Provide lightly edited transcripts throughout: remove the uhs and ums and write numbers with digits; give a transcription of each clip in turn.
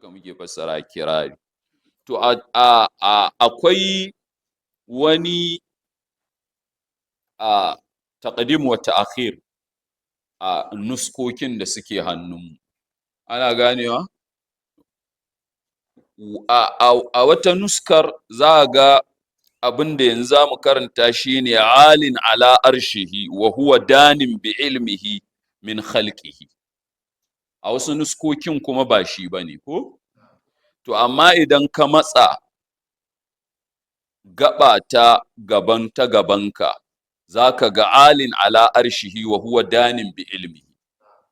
Haka muke fassara kirari. To, a akwai wani a taqdim wa ta'khir a nuskokin da suke hannunmu. Ana ganewa? A wata nuskar za ga abin da yanzu za mu karanta shine alin ala arshihi wa huwa danin bi ilmihi min khalqihi. A wasu nuskokin kuma ba shi bane ko? To, amma idan ka matsa gaba ta gaban ta gabanka, za ka ga alin ala arshihi wa huwa danin bi ilmihi.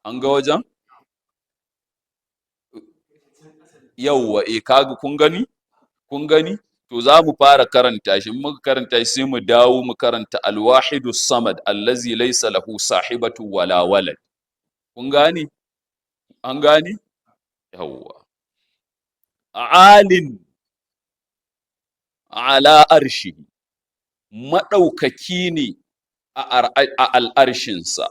An ga wajen? Yauwa, eh, kaga, kun gani? Kun gani? To, za mu fara karanta shi. Muka karanta shi, sai mu dawo mu karanta alwahidu samad allazi laysa lahu sahibatu wala walad. Kun gane? An gane? Yauwa. Alin ala arshihi, maɗaukaki ne a al'arshinsa,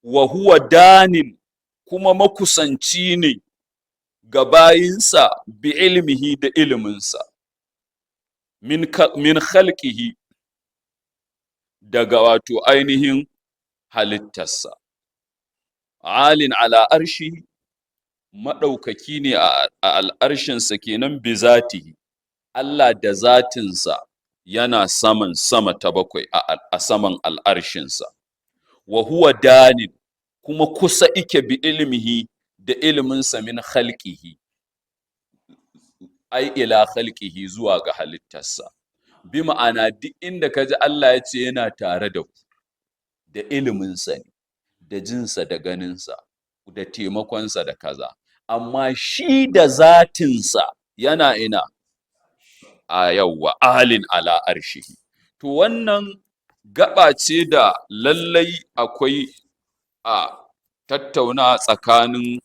wa huwa danin, kuma makusanci ne ga bayinsa, bi ilmihi, da iliminsa, min khalqihi, daga wato ainihin halittarsa. Alin ala arshihi, maɗaukaki ne a al'arshinsa kenan, bi zatihi, Allah da zatinsa yana saman sama ta bakwai a saman al'arshinsa, wa huwa danin, kuma kusa ike, bi ilmihi, da iliminsa, min khalqihi, ai ila khalqihi, zuwa ga halittarsa. Bi ma'ana, duk inda ka ji Allah ya ce yana tare da ku, da iliminsa ne, da jinsa, da ganinsa, da taimakonsa, da kaza. Amma shi da zatinsa yana ina? A yawwa, alin ala arshihi. To, wannan gaba ce da lallai akwai a tattauna tsakanin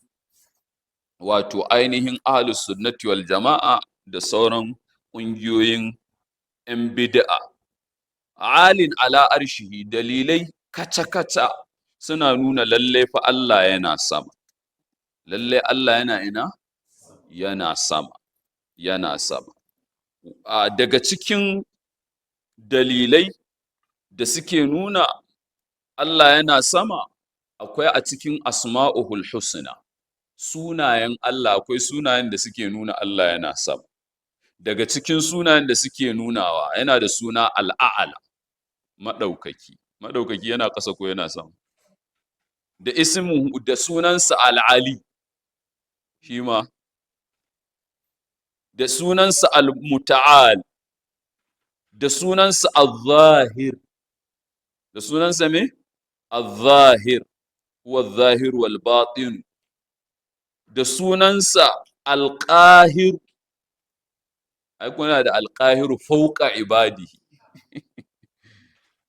wato ainihin ahlus sunnati wal jama'a da sauran ƙungiyoyin 'yan bid'a. Alin ala arshihi, dalilai kaca-kaca suna nuna lallai fa Allah yana sama. Lallai Allah yana ina? Yana sama, yana sama. Daga cikin dalilai da suke nuna Allah yana sama, akwai a cikin asma'uhul husna, sunayen Allah. Akwai sunayen da suke nuna Allah yana sama. Daga cikin sunayen da suke nunawa, yana da suna al'a'ala, maɗaukaki. Maɗaukaki yana ƙasa ko yana sama? Da ismu, da sunansa al'ali shi ma, da sunansa al-muta'al, da sunansa al-zahir, da sunansa me? Al-zahir, huwa al-zahir wal batin, da sunansa al-qahir. Ai kuna da al-qahiru fawqa ibadihi,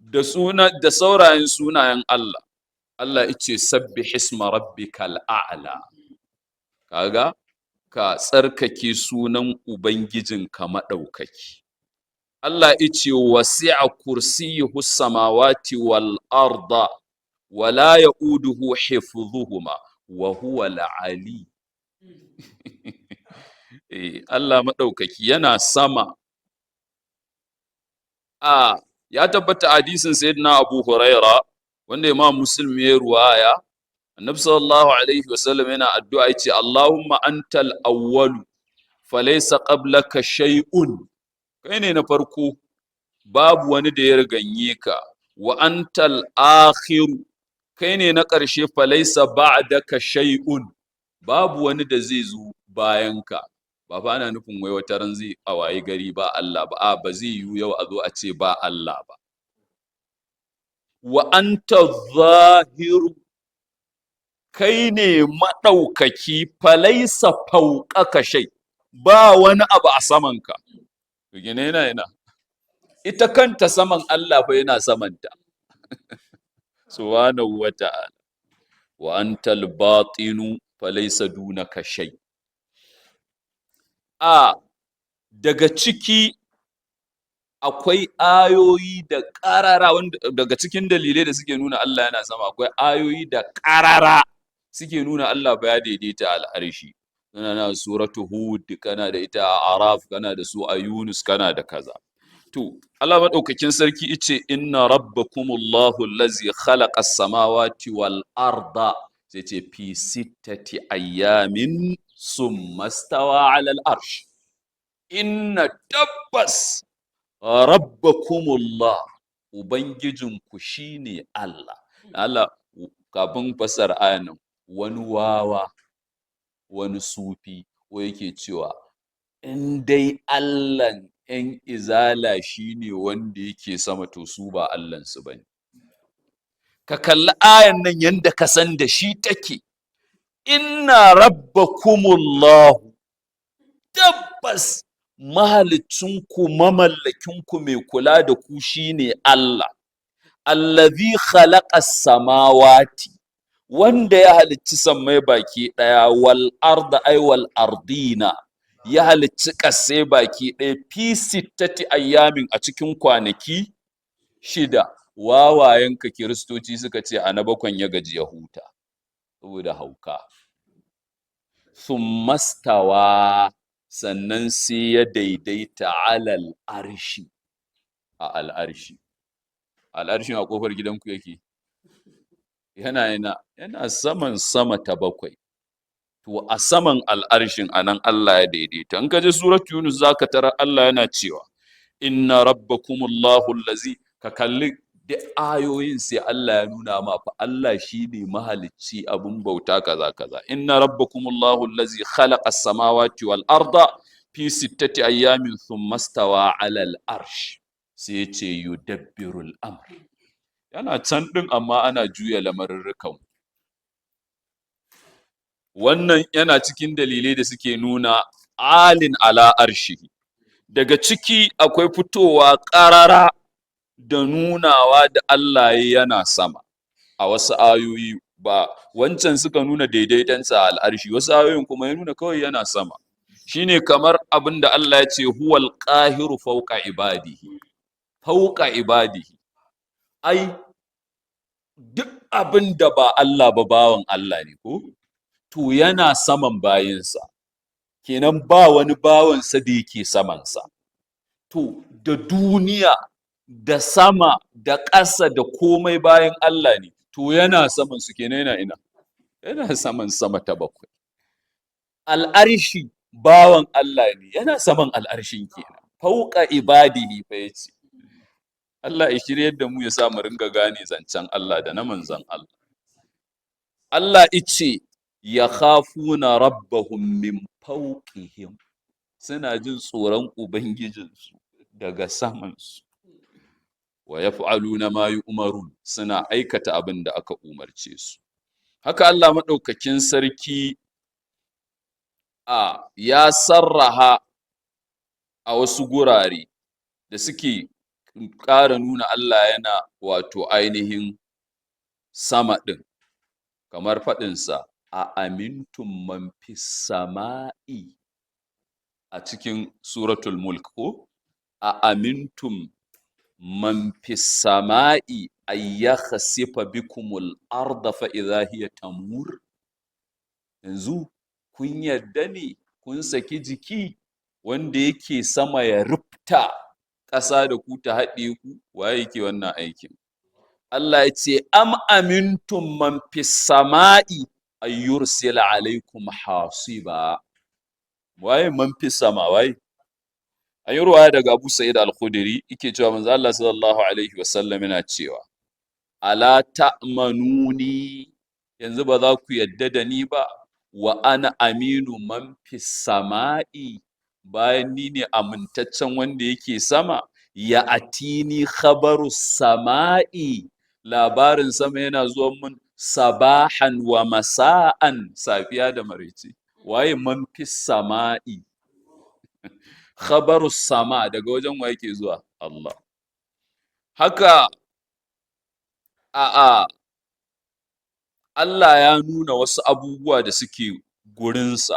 da suna da saurayin sunayen Allah. Allah yace sabbih isma rabbikal a'la, kaga ka tsarkake sunan ubangijinka maɗaukaki. Allah yace wasi'a kursiyuhu samawati wal arda wala ya'uduhu hifdhuhuma wa huwa al-ali. Eh, Allah maɗaukaki yana sama. A ya tabbata hadisin sayyidina Abu Huraira wanda Imam Muslim ya ruwaya, Annabi sallallahu alaihi wasallam yana addu'a, yace Allahumma antal awwalu falaysa qablaka shay'un, kai ne na farko, babu wani da ya riganye ka, wa antal akhiru, kai ne na ƙarshe, falaysa ba'daka shay'un, babu wani da zai zo bayan ka. Ba fa ana nufin wai wata ran zai a wayi gari ba Allah ba. A ba zai yiwu yau a zo a ce ba Allah ba. Wa anta zahiru, kai ne maɗaukaki, falaisa fauqaka shay, ba wani abu a samanka. To, gine yana yana ita kanta saman, Allah fa yana samanta, subhanahu wa ta'ala. Wa antal batinu falaysa dunaka shay. A daga ciki akwai ayoyi da ƙarara wanda daga cikin dalilai da suke nuna Allah yana sama, akwai ayoyi da ƙarara suke nuna Allah fa ya daidaita al'arshi. Suna na suratu Hud, kana da ita a Araf, kana da su a Yunus, kana da kaza. To Allah madaukakin sarki yace inna rabbakumullahu allazi khalaqa as-samawati wal arda, sai ce fi sittati ayyamin summa stawa ala al-arsh. Inna tabbas rabbakumullah, ubangijinku shine Allah. Allah, kafin fasara ayan nan, wani wawa, wani sufi ko yake cewa in dai Allahn ‘yan izala shine wanda yake sama, to su ba Allahnsu bane. Ka kalli ayan nan yanda ka san da shi take. Inna rabbakumullahu, tabbas mahalicinku, mamallakinku, mai kula da ku shine Allah. Allazi khalaqa samawati, wanda ya halicci sammai baki ɗaya, wal arda ay wal ardina, ya halicci ƙasai baki ɗaya, fi sittati ayyamin, a cikin kwanaki 6. Wawayenka kiristoci suka ce a na bakwan ya gaji ya huta saboda hauka. Thummastawa, sannan sai ya daidaita, alal arshi, a al'arshi. Al'arshin a kofar gidanku yake? Yana saman sama ta bakwai. To a saman al'arshin anan Allah ya daidaita. In ka je surat Yunus zaka tarar Allah yana cewa inna rabbakumullahu allazi. Ka kalli duk ayoyin, sai Allah ya nuna ma fa Allah shine mahalicci, abun bauta, kaza kaza. Inna rabbakumullahu allazi khalaqa as-samawati wal arda fi sittati ayyamin thumma stawa ala al-arsh, sai ya ce yudabbirul amr. Yana can din amma ana juya lamarurrukan. Wannan yana cikin dalilai da suke nuna alin ala arshihi. Daga ciki akwai fitowa ƙarara da nunawa da Allah yana sama a wasu ayoyi. Ba wancan suka nuna daidaitonsa a al'arshi, wasu ayoyin kuma ya nuna kawai yana sama. Shine kamar abin da Allah ya ce huwal qahiru fawqa ibadihi. Fawqa ibadihi, ai duk abin da ba Allah ba bawan Allah ne ko? To yana saman bayinsa kenan, ba wani bawansa da yake samansa. To da duniya da sama da ƙasa da komai bayan Allah ne, to yana saman su kenan. Yana ina? Yana saman sama ta bakwai. Al'arshi bawan Allah ne, yana saman al'arshin kenan. Fauqa ibadihi fa yace. Allah ya shiryar da mu, ya sa mu ringa gane zancen Allah da na manzon Allah. Allah ice ya khafuna rabbahum min fawqihim, suna jin tsoron ubangijinsu daga samansu. Wa yaf'aluna ma yu'marun, suna aikata abin da aka umarce su. Haka Allah madaukakin sarki a ya sarraha a wasu gurare da suke ƙara nuna Allah yana wato ainihin sama ɗin, kamar faɗinsa a amintum man fis sama'i a cikin suratul Mulk ko a amintum man fis sama'i ay yakhsifa bikumul arda fa idha hiya tamur. Yanzu kun yadda ne, kun saki jiki, wanda yake sama ya rufta ƙasa da ku ta haɗe ku? Waye yake wannan aikin? Allah ya ce am amintum man fis sama'i ay yursila alaikum hasiba. Waye man fis sama? Waye? An yi ruwaya daga Abu Sa'id Al-Khudri, yake cewa manzo Allah sallallahu alaihi wasallam yana cewa ala ta'manuni, yanzu ba za ku yadda da ni ba, wa ana aminu man fis sama'i, bayan ni ne amintaccen wanda yake sama. Ya atini khabaru sama'i, labarin sama yana zuwa mun, sabahan wa masa'an, safiya da maraice. Waye man fis sama'i? Khabaru sama daga wajen wa yake zuwa? Allah. Haka a Allah ya nuna wasu abubuwa da suke gurinsa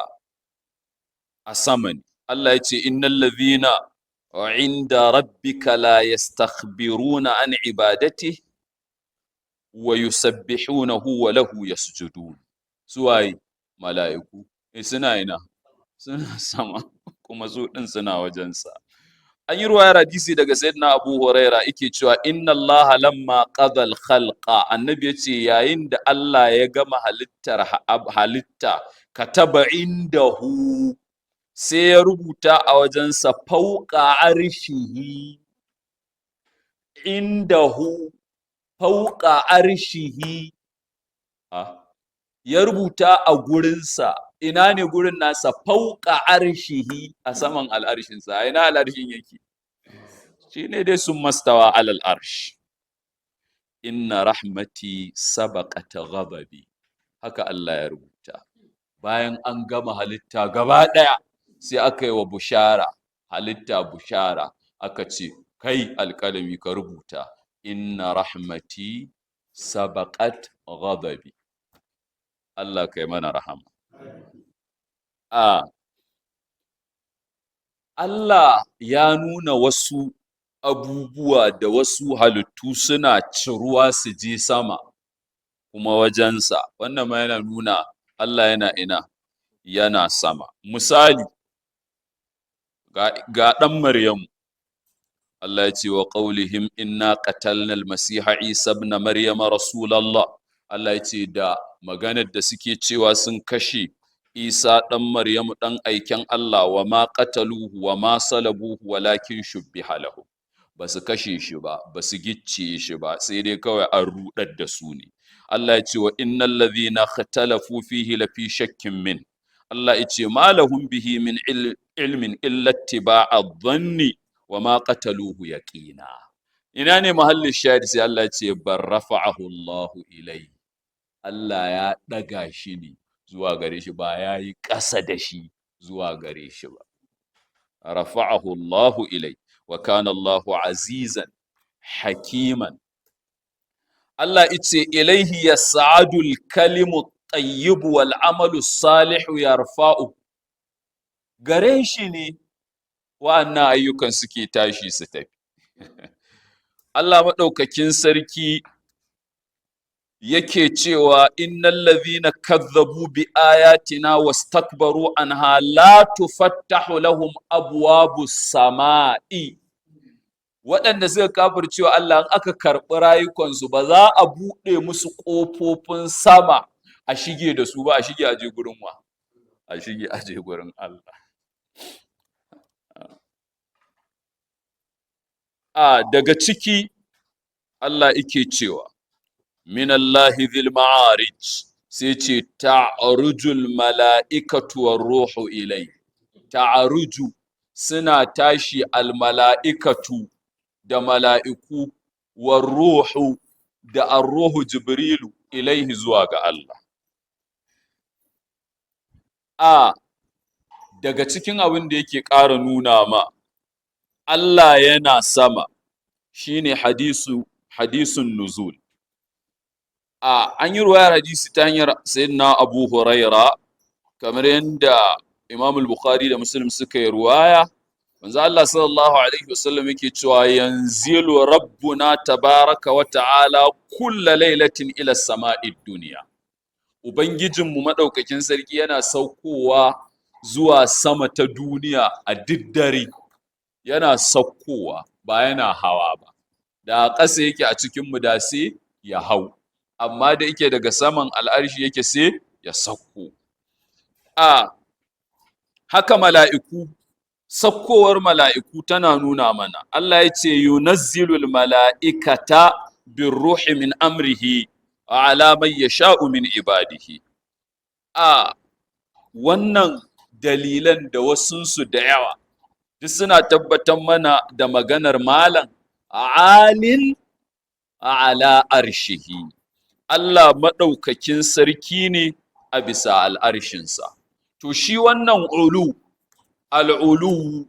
a sama ne. Allah ya ce innal ladhina inda rabbika la yastakhbiruna an ibadatihi wa yusabbihunahu wa lahu yasjudun. Su waye? Mala'iku. Suna ina? Suna sama, kuma su ɗin suna wajensa. An yi ruwayar hadisi daga Sayyidina Abu Huraira, yake cewa inna Allah lamma qada al-khalqa, annabi yace yayin da Allah ya gama halittar halitta, kataba indahu, sai ya rubuta a wajensa, fauqa arshihi, indahu fauqa arshihi, ya rubuta a gurinsa. Ina ne gurin nasa? Fauqa arshihi, a saman al'arshinsa. Ina al'arshin yake? Shi ne dai sun mastawa alal arsh. Inna rahmati sabaqat ghadabi, haka Allah ya rubuta. Bayan an gama halitta gaba ɗaya, sai aka yi wa bushara, halitta bushara, aka ce kai alƙalami, ka rubuta inna rahmati sabaqat ghadabi. Allah kai mana rahama. A Allah ya nuna wasu abubuwa da wasu halittu suna ciruwa su je sama kuma wajensa. Wannan ma yana nuna Allah yana ina? Yana sama. Misali, ga ɗan Maryamu. Allah ya ce wa qaulihim inna qatalna al-masiha Isa ibn Maryama rasulallah. Allah ya ce da maganar da suke cewa sun kashe Isa ɗan Maryamu, ɗan aiken Allah. Wa ma qataluhu wa ma salabuhu walakin shubbiha lahu. Ba su kashe shi ba, ba su gicciye shi ba, sai dai kawai an ruɗar da su ne. Allah ya ce wa innal ladhina ikhtalafu fihi lafi shakkin min. Allah ya ce ma lahum bihi min ilmin illa ittiba'a dhanni wa ma qataluhu yaqina. Ina ne mahallin shahid? Sai Allah ya ce bar rafa'ahu Allahu ilai. Allah ya ɗaga shi ne zuwa gare shi, ba ya yi ƙasa da shi zuwa gare shi ba. Rafa'ahu Allahu ilai wa kana Allahu azizan hakiman. Allah ice ilaihi yas'adu al-kalimu at-tayyib wal amalu salihu yarfa'u. Gare shi ne wa'annan ayyukan suke tashi su tafi. Allah maɗaukakin sarki yake cewa innal ladhina kazzabu bi ayatina wastakbaru anha la tufattahu lahum abwabus sama'i. Waɗanda suka kafircewa Allah, in aka karɓi rayukansu, ba za a buɗe musu ƙofofin sama a shige da su ba. A shige a je gurin wa? A shige a je gurin Allah. A daga ciki Allah yake cewa minallahi dhil ma'arij, sai ce ta'arujul mala'ikatu war ruhu ilai. Ta'aruju, suna tashi, al mala'ikatu, da mala'iku, war ruhu, da ar-ruhu Jibrilu, ilaihi, zuwa ga Allah. A daga cikin abin da yake ƙara nuna ma Allah yana sama shine hadisun nuzul. A an yi ruwayar hadisi ta hanyar Sayyidina Abu Huraira, kamar yadda Imam Bukhari da Muslim suka yi ruwaya. Manzo Allah sallallahu alaihi wasallam yake cewa yanzilu rabbuna tabaraka wa ta'ala kulla lailatin ila sama'id dunya. Ubangijinmu madaukakin sarki yana saukowa zuwa sama ta duniya a duk dare. Yana saukowa, ba yana hawa ba. Da ƙasa yake a cikin mu, da sai ya hau, amma da yake daga saman al'arshi yake, sai ya sauko. A haka mala'iku, sakkowar mala'iku tana nuna mana Allah ya ce yunazzilul mala'ikata birruhi min amrihi ala man yasha'u min ibadihi. A wannan dalilan da wasunsu da yawa duk suna tabbatar mana da maganar malam, alin ala arshihi, Allah maɗaukakin sarki ne a bisa al'arshinsa. To shi wannan ulu, al'ulu,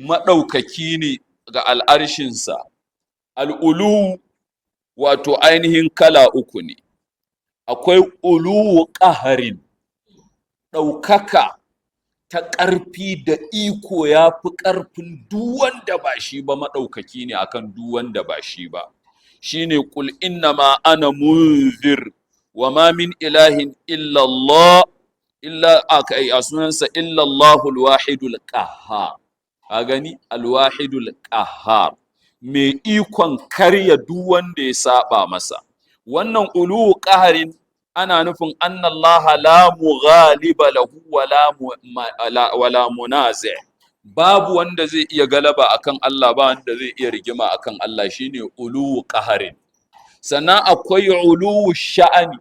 maɗaukaki ne ga al'arshinsa. Al'ulu wato ainihin kala uku ne. Akwai uluwu ƙaharin, ɗaukaka ta ƙarfi da iko, ya fi ƙarfin duk wanda ba shi ba, maɗaukaki ne akan duk wanda ba shi ba. Shine qul innama ana munzir wa ma min ilahin illa Allah. Illa a sunansa illa Allahul wahidul qahhar. Ka gani, alwahidul qahhar, mai ikon karya duk wanda ya saba masa. Wannan ulu qaharin ana nufin annallaha la mughaliba lahu wala munazi, babu wanda zai iya galaba akan Allah, ba wanda zai iya rigima akan Allah, shine ulu qaharin. Sannan akwai ulu sha'ani,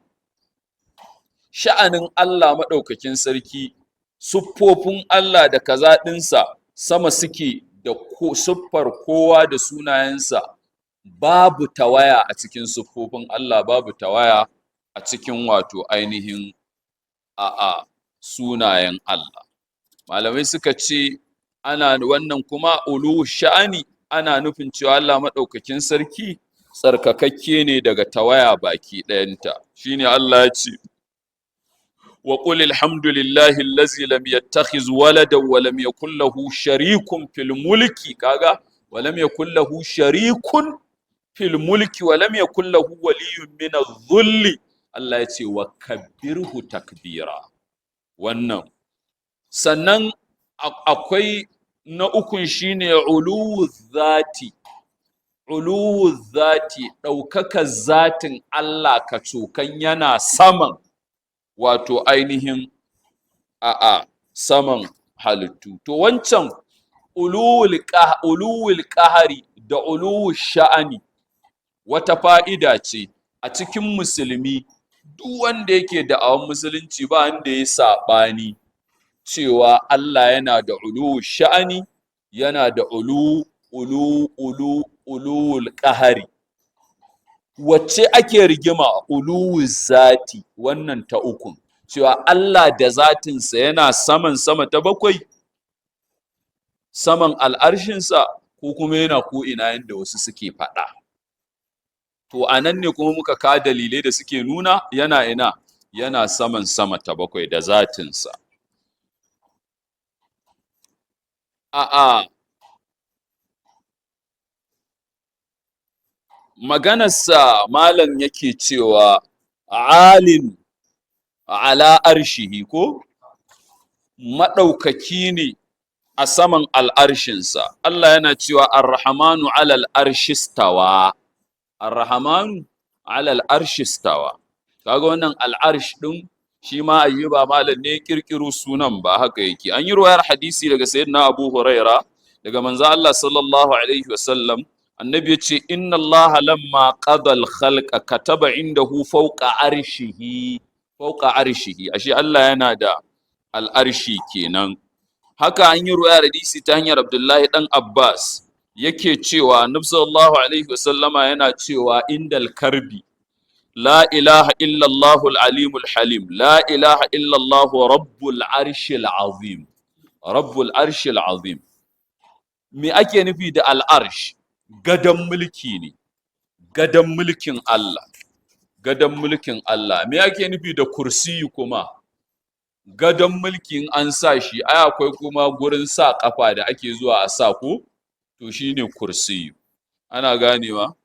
sha'anin Allah maɗaukakin sarki, siffofin Allah da kaza ɗinsa sama suke da siffar kowa da sunayensa. Babu tawaya a cikin siffofin Allah, babu tawaya a cikin wato ainihin a sunayen Allah. Malamai suka ce ana wannan kuma ulu sha'ani ana nufin cewa Allah maɗaukakin sarki tsarkakakke ne daga tawaya baki ɗayanta. Shine Allah ya ce: wa qul alhamdulillahi allazi lam yattakhiz waladan wa lam yakul lahu sharikun fil mulki. Kaga, wa lam yakul lahu sharikun fil mulki wa lam yakul lahu waliyyun min adh-dhulli. Allah ya ce: wa kabbirhu takbira. Wannan sannan akwai na ukun, shine uluwu zati. Uluwu zati, ɗaukakar zatin Allah kacokan, yana saman wato ainihin a saman halittu. To wancan uluwul qahari da uluwul sha'ani wata fa'ida ce a cikin musulmi. Duk wanda yake da'awan musulunci, ba wanda ya saɓani cewa Allah yana da uluwul sha'ani, yana da ulu ulu ulu uluwul qahari. Wacce ake rigima? Uluwul zati, wannan ta ukun, cewa Allah da zatinsa yana saman sama ta bakwai, saman al'arshinsa, ko kuma yana ko ina yanda wasu suke faɗa. To a nan ne kuma muka ka dalilai da suke nuna yana ina? Yana saman sama ta bakwai da zatinsa. A'a, maganarsa malam yake cewa alin ala arshihi, ko maɗaukaki ne a saman al'arshinsa. Allah yana cewa: ar-rahmanu alal arshistawa, ar-rahmanu alal arshistawa. Kaga wannan al'arsh din shi ma ayyuba malam ne kirkiro sunan, ba haka yake. An yi ruwayar hadisi daga sayyidina Abu Huraira, daga manzo Allah sallallahu alaihi wasallam. Annabi ya ce: inna Allah lamma qada al-khalqa kataba indahu fawqa arshihi, fawqa arshihi. Ashe Allah yana da al'arshi kenan. Haka an yi ruwayar hadisi ta hanyar Abdullahi dan Abbas, yake cewa annabi sallallahu alaihi wasallama yana cewa indal karbi: la ilaha illa Allahul alimul halim, la ilaha illa Allah rabbul arshil azim, rabbul arshil azim. Me ake nufi da al'arsh? Gadon mulki ne, gadon mulkin Allah, gadon mulkin Allah. Me ake nufi da kursiyi kuma? Gadon mulkin an sa shi, ai akwai kuma gurin sa kafa da ake zuwa a sa ko, to shine kursiyu. Ana ganewa?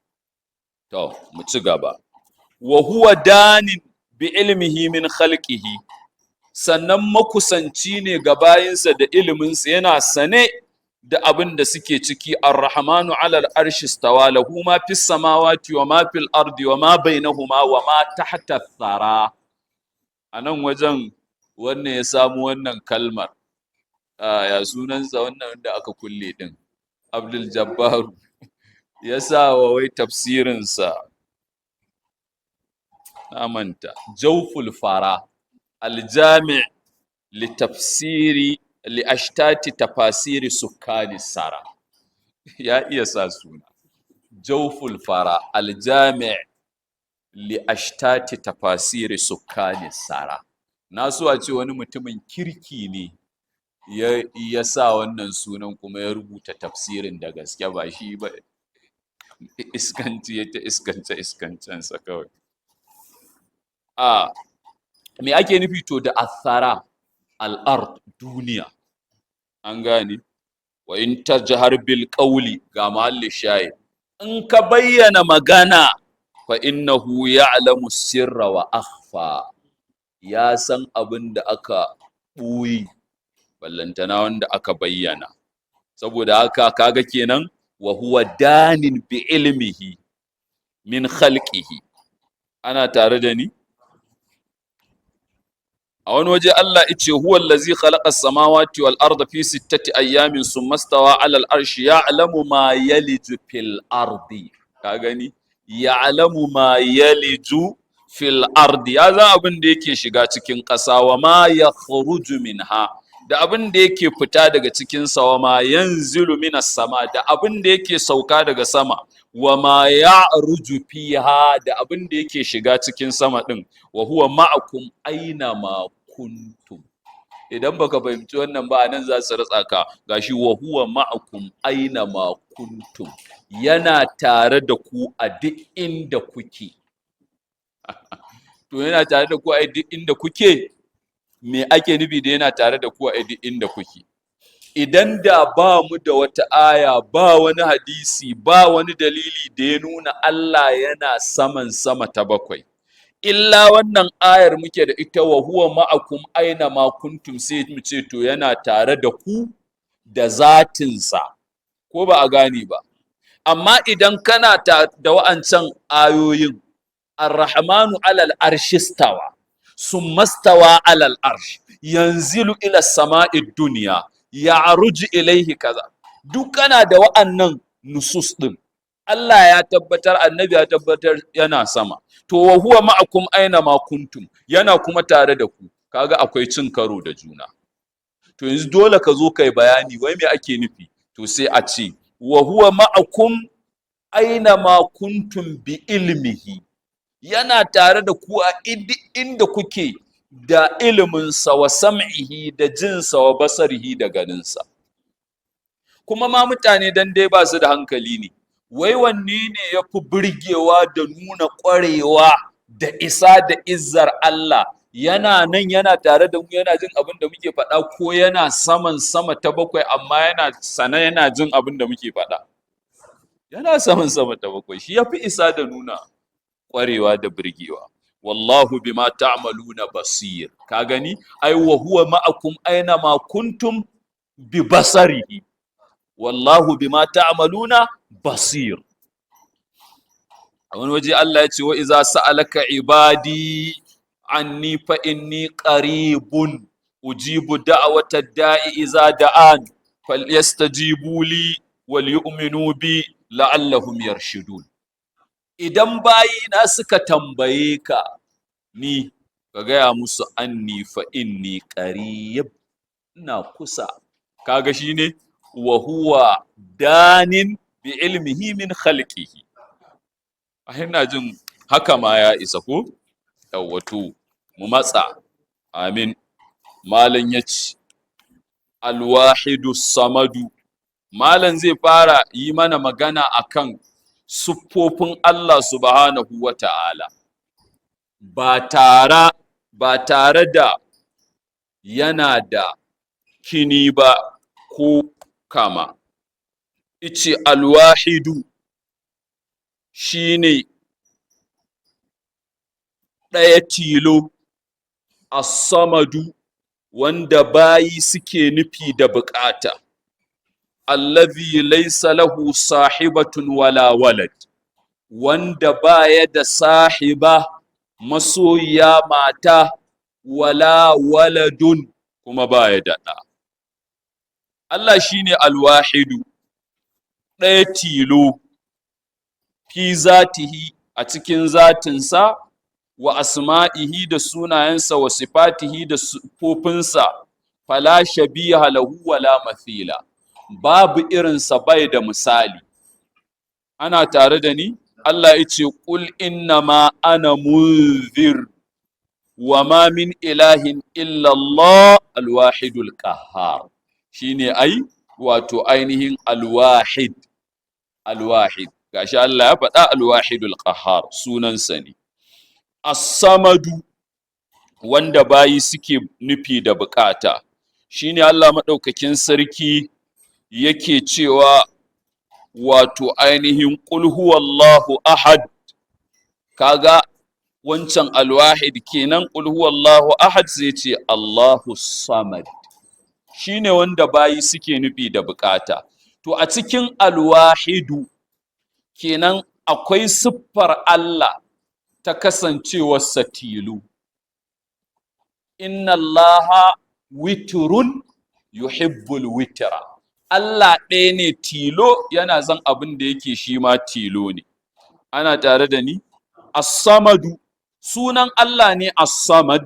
To mu ci gaba. Wa huwa danin bi ilmihi min khalqihi. Sannan makusanci ne ga bayinsa da iliminsa, yana sane da abin da suke ciki. Ar-rahmanu alal arshi stawa, lahu ma fis samawati wa ma fil ardi wa ma bainahuma wa ma tahta thara. Anan wajen wannan ya samu wannan kalmar, ya sunansa wannan wanda aka kulle din, Abdul Jabbaru, ya sa wa wai tafsirinsa, na manta, Jawful Fara aljami' li tafsiri li ashtati tafasiri sukkani sara. Ya iya sa suna: Jawful Fara aljami' li ashtati tafasiri sukkani sara. Na so a ce wani mutumin kirki ne ya sa wannan sunan kuma ya rubuta tafsirin da gaske, ba shi ba, iskanci ya ta iskance iskancensa kawai. A me ake nufi to da athara? Al'ard, duniya. An gane? Wa in tajhar bil qawli, ga mahalli shahid, in ka bayyana magana, fa innahu ya'lamu sirra wa akhfa. Ya san abin da aka ɓoye, ballantana wanda aka bayyana. Saboda haka kaga kenan, wa huwa danin bi ilmihi min khalqihi. Ana tare da ni? A wani waje Allah yace: "Huwa allazi khalaqa as-samawati wal arda fi sittati ayyamin, summa stawa 'ala al-arshi, ya'lamu ma yaliju fil ardi." Ka gani, ya'lamu ma yaliju fil ardi, ya san abin da yake shiga cikin ƙasa, wa ma yakhruju minha, da abin da yake fita daga cikin sa, wa ma yanzilu minas sama, da abin da yake sauka daga sama, wa ma ya'ruju fiha, da abin da yake shiga cikin sama din, wa huwa ma'akum aina ma kuntum. Idan baka fahimci wannan ba, nan za su ratsa ka. Gashi, wa huwa ma'akum aina ma kuntum, yana tare da ku a duk inda kuke. To, yana tare da ku a duk inda kuke, me ake nufi da yana tare da ku a duk inda kuke? Idan da ba mu da wata aya, ba wani hadisi, ba wani dalili da ya nuna Allah yana saman sama ta bakwai, illa wannan ayar muke da ita, wa huwa ma'akum aina ma kuntum, sai mu ce to, yana tare da ku da zatinsa, ko ba a gane ba? Amma idan kana da wa'ancan ayoyin, arrahmanu alal arshistawa, summa stawa alal arsh, yanzilu ila sama'i dunya, ya'ruju ilaihi kaza, duk kana da wa'annan nusus din, Allah ya tabbatar, Annabi ya tabbatar yana sama. To, wa huwa ma'akum aina ma kuntum, yana kuma tare da ku, kaga akwai cin karo da juna. To, yanzu dole ka zo kai bayani, wai me ake nufi? To, sai a ce wa huwa ma'akum aina ma kuntum bi ilmihi, yana tare da ku a inda kuke da iliminsa, wa sam'ihi, da jinsa, wa basarihi, da ganinsa. Kuma ma mutane dan dai ba su da hankali ne, wai wanne ne ya fi burgewa da nuna ƙwarewa da isa da izzar Allah? Yana nan, yana tare da mu, yana jin abin da muke faɗa, ko yana saman sama ta bakwai amma yana sana, yana jin abin da muke faɗa? Yana saman sama ta bakwai shi ya fi isa da nuna ƙwarewa da burgewa. Wallahu bima ta'maluna basir. Ka gani ai, wa huwa ma'akum aina ma kuntum bi basarihi, wallahu bima ta'maluna basir. A wani waje Allah ya ce: wa iza sa'alaka ibadi anni fa inni qaribun, ujibu da'wata da'i iza da'an, falyastajibu li wal yu'minu bi la'allahum yarshudun. Idan bayina suka tambaye ka ni, ka gaya musu anni fa inni qarib, ina kusa. Kaga shine wa huwa danin bi ilmihi min khalqihi. Ina jin haka ma ya isa ko? Yawwa, to mu matsa. Amin. Malam ya ce alwahidu samadu. Malam zai fara yi mana magana akan siffofin Allah subhanahu wa ta'ala, ba tare da yana da kini ba ko kama. Ice alwahidu shine ɗaya tilo, as-samadu, wanda bayi suke nufi da buƙata, allazi laysa lahu sahibatun wala walad, wanda baya da sahiba, masoyiya mata, wala waladun, kuma baya da ɗa. Allah shine alwahidu, ɗaya tilo, fi zatihi, a cikin zatinsa, wa asma'ihi, da sunayensa, wa sifatihi, da siffofinsa, fala shabiha lahu wala mathila, babu irinsa, bai da misali. Ana tare da ni? Allah ya ce: qul innama ana munzir wa ma min ilahin illa Allah alwahidul qahhar. Shine ai wato ainihin alwahid. Alwahid, gashi Allah ya faɗa, alwahidul qahhar sunansa ne. As-samadu, wanda bayi suke nufi da bukata, shine Allah maɗaukakin sarki yake cewa wato ainihin qul huwallahu ahad. Kaga Wancan alwahid kenan, qul huwallahu ahad, sai ce Allahu samad, shine wanda bayi suke nufi da bukata. To a cikin alwahidu kenan akwai siffar Allah ta kasancewarsa tilu. Inna Allaha witrun yuhibbul witra. Allah ɗaya ne tilo, yana zan abin da yake shi ma tilo ne. Ana tare da ni? As-samadu sunan Allah ne, as-samad,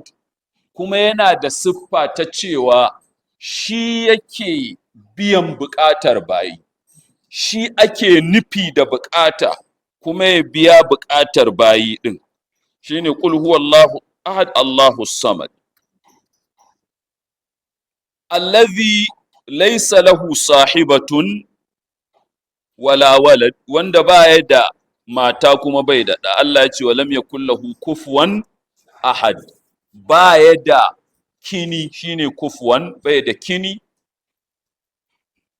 kuma yana da siffa ta cewa shi yake biyan buƙatar bayi, shi ake nufi da buƙata kuma ya biya buƙatar bayi ɗin. Shine qul huwallahu ahad Allahu samad allazi laysa lahu sahibatun wala walad, wanda baya da mata kuma bai da ɗa. Allah ya ce walam yakul lahu kufuwan ahad, baya da kini, shine kufuwan, bai da kini,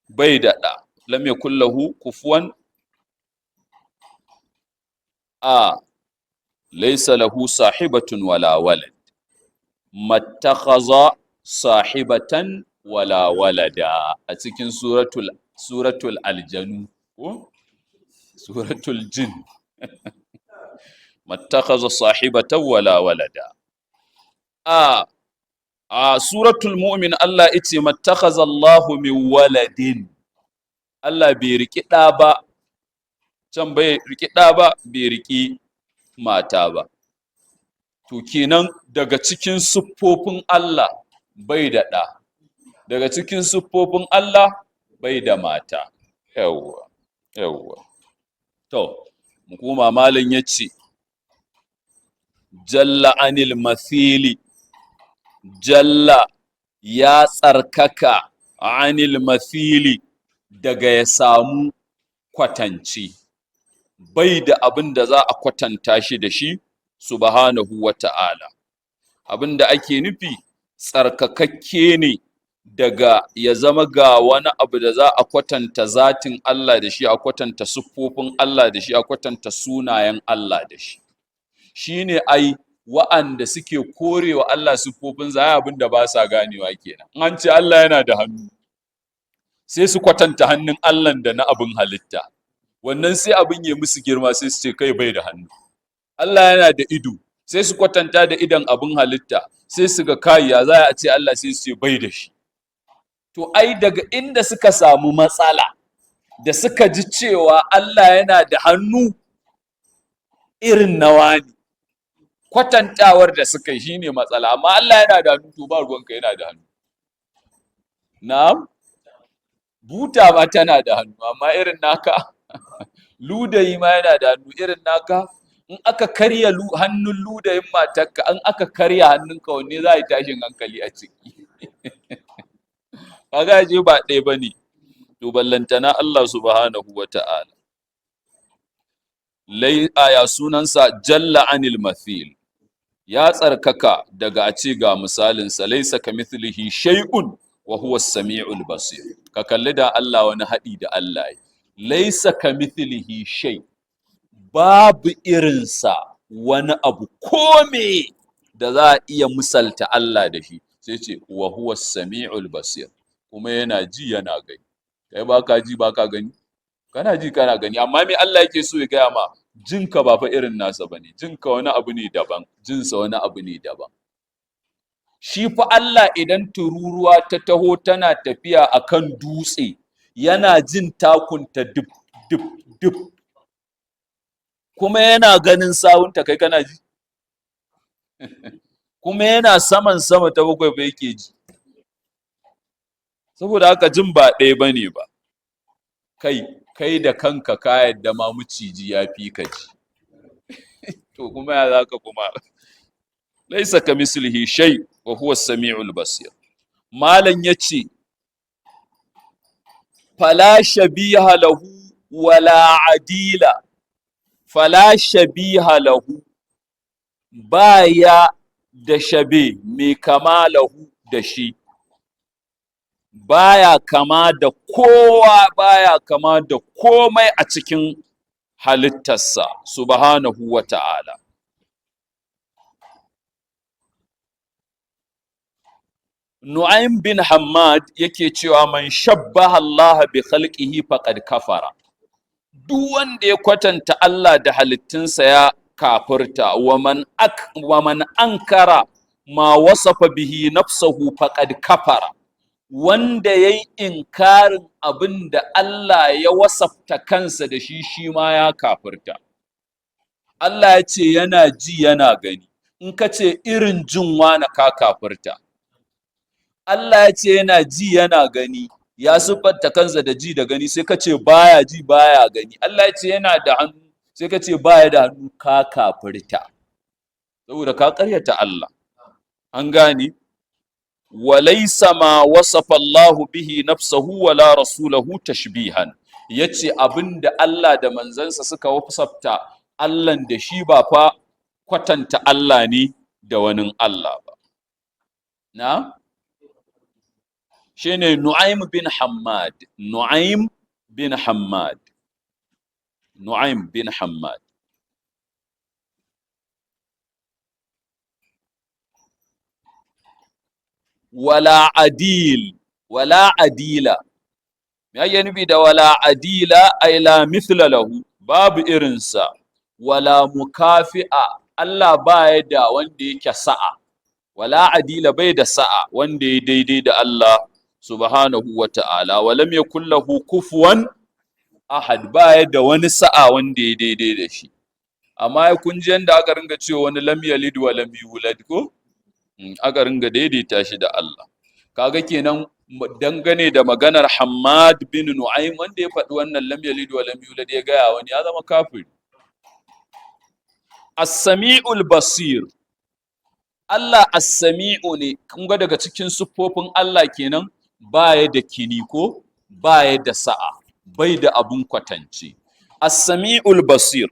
bai da ɗa. Lam yakul lahu kufuwan a laysa lahu sahibatun wala walad, mattakhadha sahibatan wala walada, a cikin suratul aljanu ko suratul jin, mattakhadha sahibatan wala walada. A suratul mu'min Allah yace mattakhadha Allahu min waladin, Allah bai riki ɗa ba, can bai riki ɗa ba, bai riki mata ba. To kenan daga cikin siffofin Allah bai da ɗa, daga cikin siffofin Allah bai da mata. Yawwa, yawwa. To mu koma. Malam yace jalla anil mathili, jalla ya tsarkaka, anil mathili, daga ya samu kwatanci, bai da abin da za a kwatanta shi da shi, subhanahu wa ta'ala. Abin da ake nufi, tsarkakakke ne daga ya zama ga wani abu da za a kwatanta zatin Allah da shi, a kwatanta siffofin Allah da shi, a kwatanta sunayen Allah da shi. Shine ai wa'anda suke korewa Allah siffofinsa, ai abin da ba sa ganewa kenan. In an ce Allah yana da hannu, sai su kwatanta hannun Allah da na abin halitta. Wannan sai abin ya musu girma, sai su ce kai, bai da hannu. Allah yana da ido, sai su kwatanta da idon abin halitta, sai su ga kai, ya za a ce Allah, sai su ce bai da shi. To ai daga inda suka samu matsala, da suka ji cewa Allah yana da hannu irin na wani, kwatantawar da suka yi shine matsala. Amma Allah yana da hannu, to ba ruwanka, yana da hannu. Na'am, buta ma tana da hannu, amma irin naka? Ludayi ma yana da hannu, irin naka? In aka karya hannun ludayin matarka, in aka karya hannunka, wanne za a yi tashin hankali a ciki? Kaga je ba ɗaya bane. To ballantana Allah subhanahu wa ta'ala. Lai aya sunansa jalla anil mathil, ya tsarkaka daga a ce ga misalinsa. Laisa kamithlihi shay'un wa huwa as-sami'ul basir. Ka kalli da Allah wani haɗi da Allah yi. Laisa kamithlihi shay, babu irinsa wani abu kome da za a iya misalta Allah da shi. Sai ce wa huwa as-sami'ul basir, kuma yana ji yana gani. Kai baka ji baka gani? Kana ji kana gani. Amma me Allah yake so ya gaya ma? Jinka ba fa irin nasa bane, jinka wani abu ne daban, jinsa wani abu ne daban. Shi fa Allah, idan tururuwa ta taho tana tafiya akan dutse, yana jin takunta dip dip dip, kuma yana ganin sawunta. Kai kana ji? Kuma yana saman sama ta bakwai ba yake ji. Saboda haka jin ba ɗaya bane ba. Kai, kai da kanka ka yadda ma maciji ya fi ka ji, to kuma ya zaka kuma? Laisa kamislihi shay wa huwa as-sami'ul basir. Malam yace fala shabiha lahu wala adila. Fala shabiha lahu, baya da shabe mai kama, lahu, da shi, baya kama da kowa, baya kama da komai a cikin halittarsa, subhanahu wa ta'ala. Nu'aym bin Hammad yake cewa man shabbaha Allah bi khalqihi faqad kafara. Duk wanda ya kwatanta Allah da halittunsa ya kafirta. Wa man ankara ma wasafa bihi nafsahu faqad kafara. Wanda yayi inkarin abin da Allah ya wasafta kansa da shi, shi ma ya kafirta. Allah ya ce yana ji, yana gani. In ka ce irin jin wane, ka kafirta. Allah ya ce yana ji, yana gani, ya siffanta kansa da ji da gani, sai ka ce baya ji, baya gani. Allah ya ce yana da hannu, sai ka ce baya da hannu, ka kafirta, saboda ka karyata Allah. An gane? Walaysa ma wasafa Allah bihi nafsahu wala rasulahu tashbihan. Yace abinda Allah da manzansa suka wasafta Allah da shi ba fa kwatanta Allah ne da wani Allah ba. Na shine Nu'aym bin Hammad, Nu'aym bin Hammad, Nu'aym bin Hammad. Wala adil, wala adila. Me ake nufi da wala adila? Ay la mithla lahu, babu irinsa. Wala mukafi'a, Allah baya da wanda yake sa'a. Wala adila, bai da sa'a wanda ya daidai da Allah subhanahu wa ta'ala. Walam yakul lahu kufuwan ahad, baya da wani sa'a wanda ya daidai da shi. Amma ya kun ji yanda aka ringa cewa wani lam yalid wa lam yulad ko? Aka ringa daidaita shi da Allah. Kaga kenan dangane da maganar Hammad bin Nu'aym, wanda ya faɗi wannan lam yalid wa lam yulad ya gaya wani, ya zama kafiri. As-sami'ul basir. Allah as-sami'u ne. Kun ga daga cikin siffofin Allah kenan baya da kini ko baya da sa'a, bai da abun kwatance. As-sami'ul basir.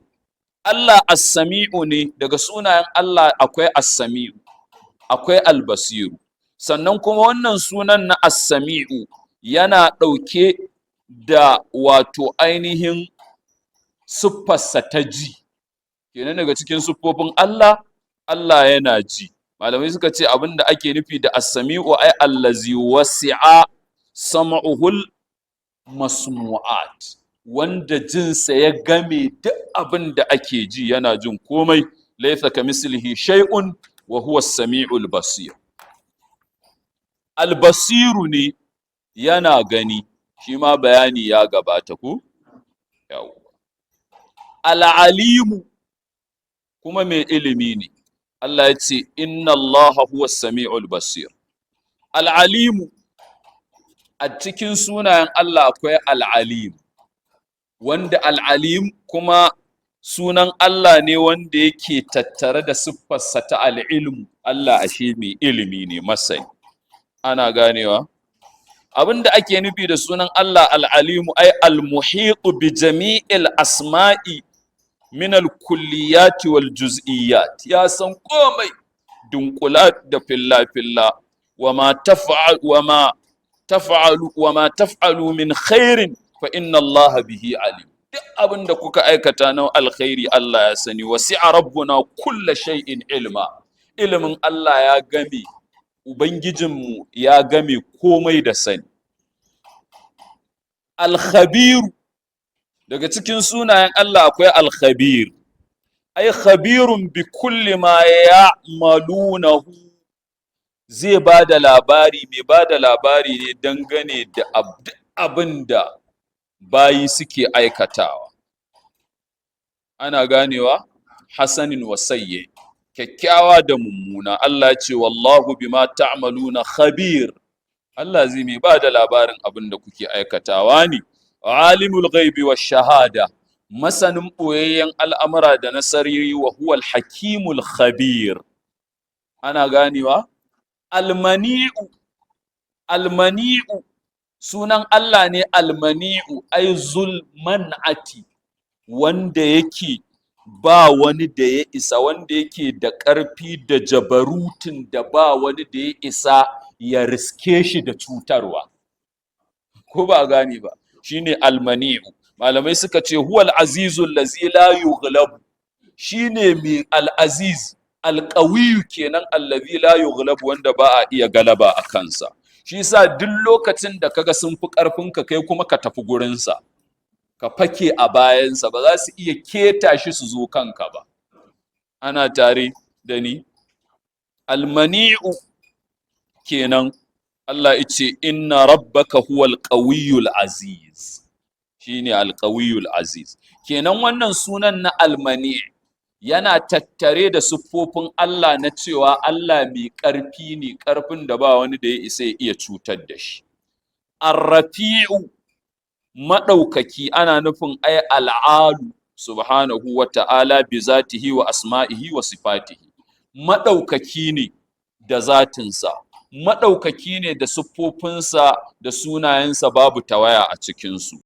Allah as-sami'u ne. Daga sunayen Allah akwai as-sami'u, akwai al-basiru. Sannan kuma wannan sunan na as-sami'u yana ɗauke da wato ainihin siffarsa ta ji. Kenan daga cikin siffofin Allah, Allah yana ji. Malamai suka ce abinda ake nufi da as-sami'u ay allazi wasi'a sam'uhul masmu'at, wanda jinsa ya game duk abin da ake ji, yana jin komai. Laysa kamislihi shay'un wa huwa as-sami'ul basir. Al-basiru ne, yana gani, shi ma bayani ya gabata ko? Yawwa. Al-alimu kuma mai ilimi ne. Allah ya ce inna Allah huwa sami'ul basir. Al'alimu, a cikin sunayen Allah akwai al'alim, wanda al'alim kuma sunan Allah ne wanda yake tattare da siffarsa ta al'ilmu. Allah ashe mai ilimi ne, masani. Ana ganewa? Abinda ake nufi da sunan Allah al'alimu ay al-muhitu bi jami'il asma'i min al-kulliyati wal juz'iyat, ya san komai dunkula da filla filla. Wama taf'al wama taf'alu wama taf'alu min khairin fa inna Allah bihi alim. Duk abin da kuka aikata na alkhairi Allah ya sani. Wasi'a rabbuna kulla shay'in ilma. Ilimin Allah ya game, ubangijinmu ya game komai da sani. Al-khabiru, daga cikin sunayen Allah akwai al-khabir, ai khabirun bi kulli ma ya'malunahu, zai ba da labari, mai ba da labari ne dangane da abin da bayi suke aikatawa. Ana ganewa? Hasanin wasayye, kyakkyawa da mummuna. Allah ya ce wallahu bima ta'maluna khabir. Allah zai mai ba da labarin abin da kuke aikatawa ne. Alimul ghaibi wash shahada, masanin boyayyen al'amura da na sarari. Wa huwal hakimul khabir. Ana ganewa? Almani'u, almani'u sunan Allah ne. Almani'u ay zul man'ati, wanda yake ba wani da ya isa, wanda yake da ƙarfi da jabarutin da ba wani da ya isa ya riske shi da cutarwa. Ko ba gane ba? Shine almani'u. Malamai suka ce huwal azizul lazi la yughlabu, shine mai al-aziz. Alƙawiyu kenan, allazi la yughlabu, wanda ba a iya galaba a kansa. Shi yasa duk lokacin da kaga sun fi ƙarfin ka, kai kuma ka tafi gurinsa, ka fake a bayansa, ba za su iya keta shi su zo kanka ba. Ana tare da ni? Almani'u kenan. Allah yace inna rabbaka huwal qawiyyul aziz, shine alqawiyyul aziz kenan. Wannan sunan na Almani yana tattare da siffofin Allah na cewa Allah mai ƙarfi ne, ƙarfin da ba wani da ya isa ya iya cutar da shi. Arrafi'u, maɗaukaki, ana nufin ai al'alu subhanahu wa ta'ala bi zatihi wa asma'ihi wa sifatihi. Maɗaukaki ne da zatinsa, maɗaukaki ne da siffofinsa da sunayensa, babu tawaya a cikinsu.